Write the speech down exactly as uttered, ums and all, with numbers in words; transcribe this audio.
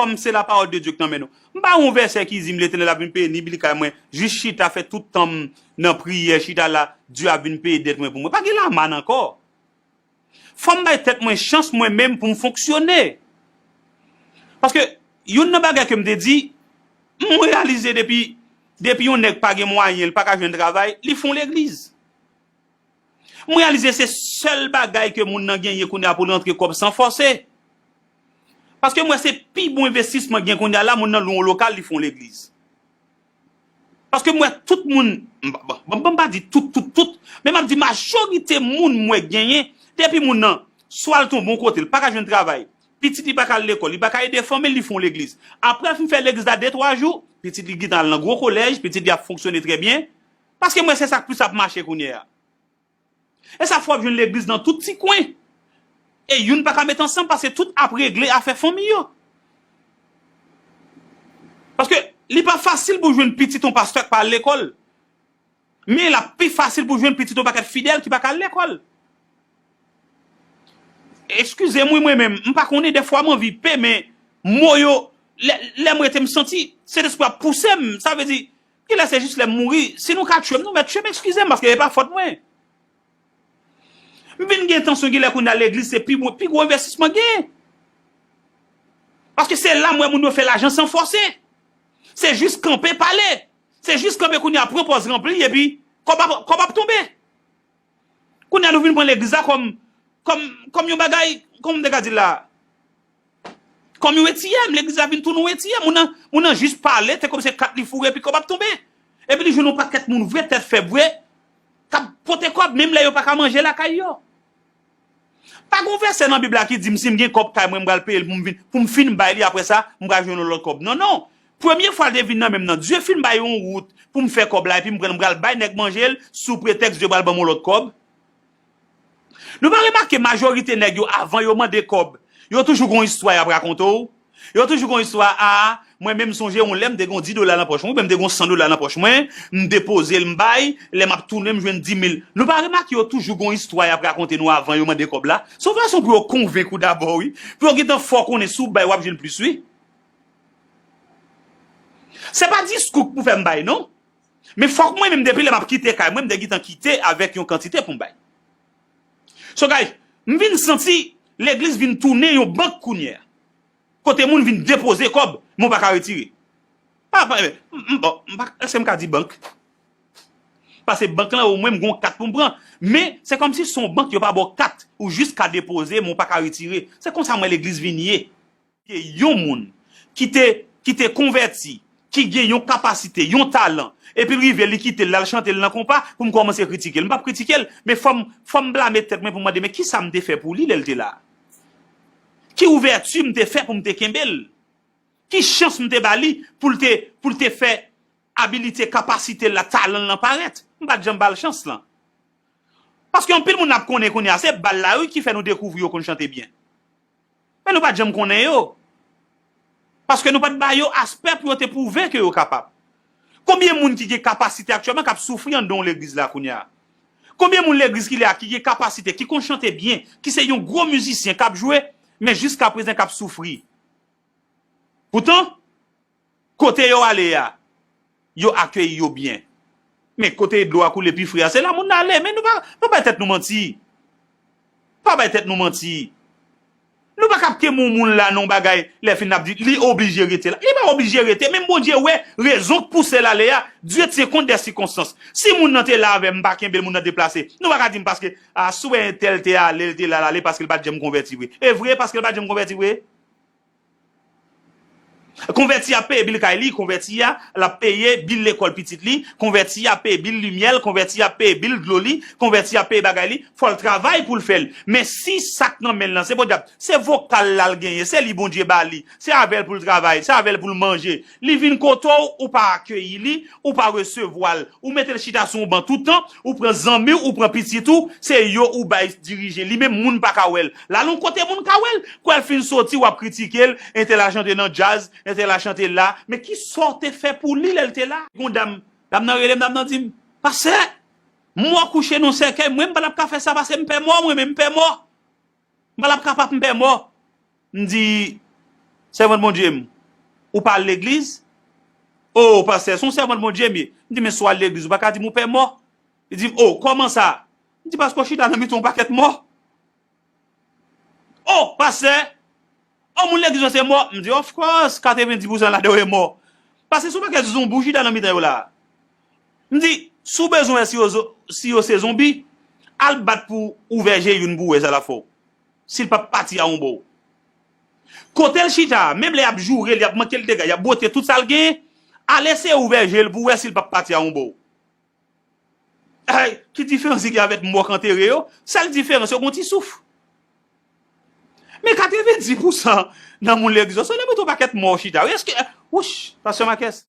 Kòm se la parole de Dieu k nan men nou. M pa yon vèsè ki di m Letènèl ap vin peye ni bil kay mwen, jis chita fè tout tan m nan priyè, chita la, Dye ap vin peye dèt mwen pou mwen. Pa gen lamann ankò. Fò m bay tèt mwen chans mwen menm pou m fonksyone. Paske youn nan bagay ke m te di, m reyalize depi, depi yon nèg pa gen mwayen, li pa ka jwenn travay, li fon legliz. M reyalize se sèl bagay ke moun nan genyen kounye a pou l rantre kòb san fòse. Paske m wè se pi bon envestisman gen kounye a la, moun nan lwe yon lokal, li fon legliz. Paske m wè tout moun, m, m, m, m pa di tout, tout, tout, men m ap di majorite moun m wè genyen, depi moun nan, swa l tonbe yon kote, l pa ka jwenn travay, pitit li pa ka al lekòl, li pa ka ede fanmi l, li fon legliz. Apre l fin fè legliz la de, twa jou, pitit li gentan al nan gwo kolèj, pitit li ap fonksyone trè byen. Paske m wè se sa k plis ap mache kounye a. E sa fè w ap jwenn legliz nan tout ti kwen. E youn pa ka met ansanm paske tout ap regle afè fanmi yo. Paske li pa fasil pou w jwenn pitit yon pastè k pa al lekòl. Men l ap pi fasil pou w jwenn pitit yon pakèt fidèl ki pa ka al lekòl. Eskize m wi mwen menm, m pa konnen dèfwa m anvi pe, men mo yo, lè, lè m rete m santi Sentespri ap pouse m, sa vle di, kilè se jis lè m mouri, si nou ka tchwe m, nou mèt tchwe m, eskize m, paske e pa fòt mwen. M vin gen entansyon gen lè kounye a legliz se pi bon, pi gwo envestisman gen. Paske se la m wè moun yo fè lajan san fòse. Se jis kanpe pale. Se jis kanpe kounye a pran pòz ranpli epi kòb ap, kòb ap tonbe. Kounye a nou vin pran legliz la kòm, kòm, kòm yon bagay, kòman m te ka di l la? Kòm yon etiyèm, legliz la vin tounen yon etiyèm. Moun nan, moun nan jis pale, te kòm se kat li foure, epi kòb ap tonbe. Epi li jwenn yon pakèt moun vre, tèt fèb vre, k ap pote kòb, menm lè yo pa ka manje lakay yo. Pa gen yon vèsè nan Bib la ki di m si m gen kòb kay mwen, m pral peye l pou m vin, pou m fin bay li, apre sa, m pral jwenn yon lòt kòb. Non, non. Premye fwa l te vin nan men m nan, Dye fin bay yon wout pou m fè kòb la, epi m pran l, m pral bay nèg manje l, sou pretèks Dye pral ban m yon lòt kòb. Nou pa remake majorite nèg yo, avan yo mande kòb, yo toujou gon istwa y ap rakonte w. Yo toujou gon istwa, a, mwen menm m sonje yon lè m te gon di dola nan pòch mwen, oubyen m te gon san dola nan pòch mwen, m depoze l, m bay, lè m ap tounen m jwenn di mil. Nou pa remake yo toujou gon istwa y ap rakonte nou avan yo mande kòb la? Se yon fason pou yo konvenk ou dabò wi, pou yo gentan fè w konnen si w bay w ap jwenn plis wi. Se pa diskou k pou fè m bay non. Men fòk mwen menm depi lè m ap kite kay mwen, m te gentan kite avèk yon kantite pou m bay. So guys, m vin santi legliz vin tounen yon bank kounye a. Kote moun vin depoze kòb, men w pa ka retire. Pa, pa, m, m, bon, m pa, èske m ka di bank? Paske bank lan omwen m gon kat pou m pran. Men se kòmsi se yon bank yo pa ba w kat, ou jis ka depoze, men w pa ka retire. Se konsa m wè legliz vin ye. Ke yon moun ki te, ki te konvèti, ki gen yon kapasite, yon talan, epi l rive li kite l, l al chante l nan konpa, pou m kòmanse kritike l. M p ap kritike l, men fò m, fò m blame tèt mwen pou m mande, men kisa m te fè pou li lè l te la? Ki ouvèti m te fè pou m te kenbe l? Ki chans m te ba li pou l te, pou l te fè abilite, kapasite l la, talan l lan parèt? M pa t janm ba l chans lan. Paske anpil moun n ap konnen kounye a, se bal la wi ki fè nou dekouvri yo konn chante byen. Men nou pa t janm konnen yo. Paske nou pa t ba yo aspè pou yo te pwouve ke yo kapab. Konbyen moun ki gen kapasite aktyèlman k ap soufri anndan yon legliz la kounye a? Konbyen moun legliz ki la ki gen kapasite, ki konn chante byen, ki se yon gwo mizisyen k ap jwe, men jiskaprezan k ap soufri? Poutan, kote yo ale a, yo akeyi yo byen. Men kote dlo a koule pi fre a, se la moun nan ale. Men nou pa, pa bay tèt nou manti. Pa bay tèt nou manti. Nou pa ka ap kenbe yon moun la nan yon bagay, lè fin n ap di, li oblije rete la. Li pa oblije rete, men Bondye wè rezon k pouse l ale a. Dieu tient compte des circonstances. Si moun nan te la avè m, m pa kenbe l, moun nan deplase. Nou pa ka di m paske, a, si w wè entèl te ale, l te la, l ale paske l pa t janm konvèti vre. E vre, paske l pa t janm konvèti vre? Konvèti a ap peye bil kay li, konvèti a l ap peye bil lekòl pitit li, konvèti a ap peye bil limyè l, konvèti a ap peye bil dlo li, konvèti a ap peye bagay li, fò l travay pou l fè l. Men si sa k nan men l lan se podyab, se vokal la l genyen, se li Bondye ba li, se avè l pou l travay, se avè l pou l manje, li vin kote w, ou pa akeyi li, ou pa resevwa l, ou mete l chita sou yon ban tout tan, ou pran zanmi w, ou pran pitit ou, se yo ou bay dirije. Li menm moun pa ka wè l. L al yon kote moun ka wè l. Kwè l fin soti, w ap kritike l, entèl al chante nan djaz, entèl al chante la. Men kisa w te fè pou li lè l te la? Gon dam, dam nan rele m, dam nan di m, pastè, mò kouche nan sèkèy, mwen m pa t ap ka fè sa paske m pè mò, mwen menm m pè mò. M pa t ap kapab, m pè mò. M di, Sèvant Bondye m, ou pa al legliz? O, pastè, se yon sèvant Bondye m ye. M di, men si w al legliz, ou pa ka di m ou pè mò. Li di m, o, kòman sa? M di, paske w chita nan mitan yon pakèt mò. O, pastè, o, moun legliz yo se mò. M di, of course, katrevendis pousan ladan yo e mò. Paske se yon pakèt zonbi w chita nan mitan yo la. M di, si w bezwen wè si yo, zo- si yo se zonbi, al bat pou ouvè je youn pou w wè sa l ap fè w. Si l p ap pati a yon bò. Kote l chita a, menm lè y ap joure l, y ap manke l dega, y ap bwote tout sa l genyen, al eseye ouvè je l pou w wè si l p ap pati a yon bò. Ay, ki diferans li gen avèk mò k antere yo? Sèl diferans, yo gen yon ti souf. Men katrevendis pousan nan moun legliz yo, se nan mitan yon pakèt mò chita. Wi, èske, wouch, pastè Makès.